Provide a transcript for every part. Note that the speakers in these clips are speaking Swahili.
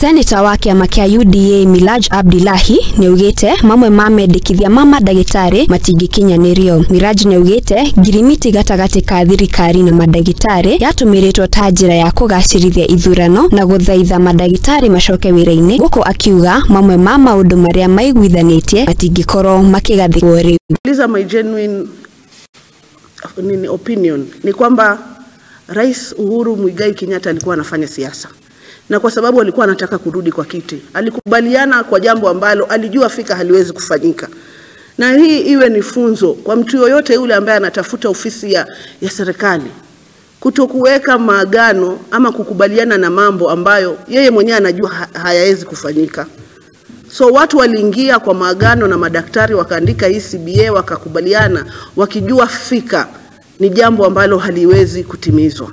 Seneta wa kĩama kĩa UDA Milaj Abdillahi nĩaugĩte mamwe ma mendekithia ma mandagĩtarĩ matingĩkinyanĩrio. Miraj nĩaugĩte ngirimiti gatagatĩ ka thirikari na mandagĩtarĩ yatũmĩrĩtwo ta njĩra ya kũgacĩrithia ithurano na gũthaitha mandagĩtarĩ macoke wĩra-inĩ, gũkũ akiuga mamwe ma maũndũ marĩa maiguithanĩtie matingĩkorwo makĩgathĩkwo rĩu. These my genuine opinion ni kwamba Rais Uhuru Muigai Kenyatta alikuwa anafanya siasa, na kwa sababu alikuwa anataka kurudi kwa kiti, alikubaliana kwa jambo ambalo alijua fika haliwezi kufanyika. Na hii iwe ni funzo kwa mtu yoyote yule ambaye anatafuta ofisi ya serikali, kutokuweka maagano ama kukubaliana na mambo ambayo yeye mwenyewe anajua hayawezi kufanyika. So watu waliingia kwa maagano na madaktari wakaandika hii CBA, wakakubaliana wakijua fika ni jambo ambalo haliwezi kutimizwa.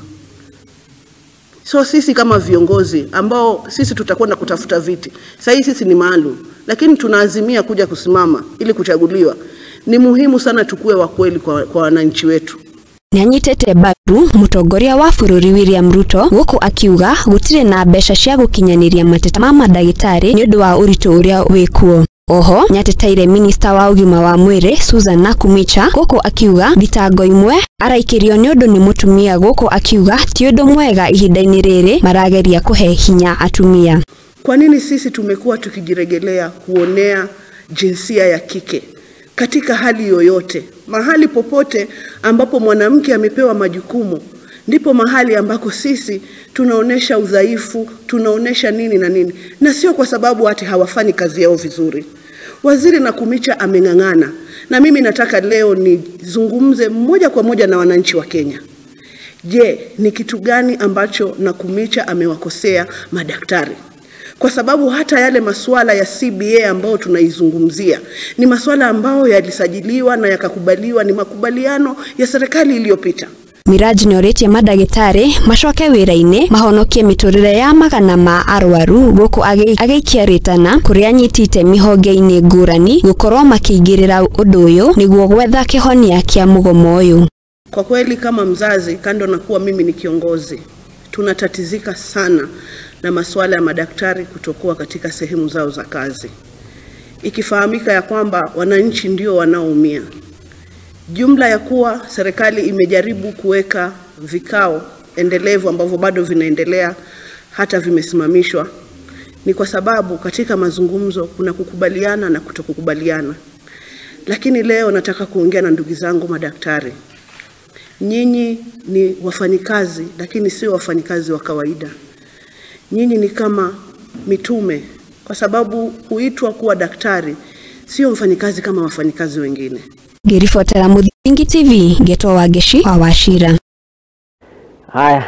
So sisi kama viongozi ambao sisi tutakwenda kutafuta viti, sasa sisi ni maalum, lakini tunaazimia kuja kusimama ili kuchaguliwa. Ni muhimu sana tukue wa kweli kwa wananchi wetu. Nĩanyitĩte mbaru mũtongoria wa bũrũri William Ruto gũkũ akiuga gũtirĩ na mbeca cia gũkinyanĩria mateta ma mandagĩtarĩ nĩ ũndũ wa ũritũ ũrĩa wĩkuo. Oho nĩateteire minista wa ũgima wa mwĩrĩ Susan Nakhumicha gũkũ akiuga thitango imwe araikĩrio nĩ ũndũ nĩ mũtumia, gũkũ akiuga ti ũndũ mwega ihinda-inĩ rĩrĩ marageria kũhe hinya atumia. Kwa nini sisi tumekuwa tukijiregelea kuonea jinsia ya kike katika hali yoyote? Mahali popote ambapo mwanamke amepewa majukumu ndipo mahali ambako sisi tunaonesha udhaifu, tunaonesha nini na nini, na sio kwa sababu ati hawafanyi kazi yao vizuri. Waziri Nakhumicha ameng'ang'ana, na mimi nataka leo nizungumze moja kwa moja na wananchi wa Kenya. Je, ni kitu gani ambacho Nakhumicha amewakosea madaktari? Kwa sababu hata yale masuala ya CBA ambao tunaizungumzia ni masuala ambao yalisajiliwa na yakakubaliwa, ni makubaliano ya serikali iliyopita. Miraj nĩorĩtie mandagĩtarĩ macoke wĩra-inĩ mahonokie mĩtũrĩre ya magana ma arwaru, gũkũ agĩikia rĩtana kũrĩa anyitĩte mĩhonge-inĩ ngũrani gũkorwo makĩingĩrĩra ũndũ ũyũ nĩguo gwetha kĩhonia kĩa mũgomo ũyũ. Kwa kweli kama mzazi, kando na kuwa mimi ni kiongozi, tunatatizika sana na masuala ya madaktari kutokuwa katika sehemu zao za kazi, ikifahamika ya kwamba wananchi ndio wanaoumia. Jumla ya kuwa serikali imejaribu kuweka vikao endelevu ambavyo bado vinaendelea, hata vimesimamishwa, ni kwa sababu katika mazungumzo kuna kukubaliana na kutokukubaliana. Lakini leo nataka kuongea na ndugu zangu madaktari. Nyinyi ni wafanyikazi, lakini sio wafanyikazi wa kawaida. Nyinyi ni kama mitume, kwa sababu huitwa kuwa daktari sio mfanyikazi kama wafanyikazi wengine. Ngĩribotera Mũthingi TV, ngetwo Wangeshi wa Wachira. Haya.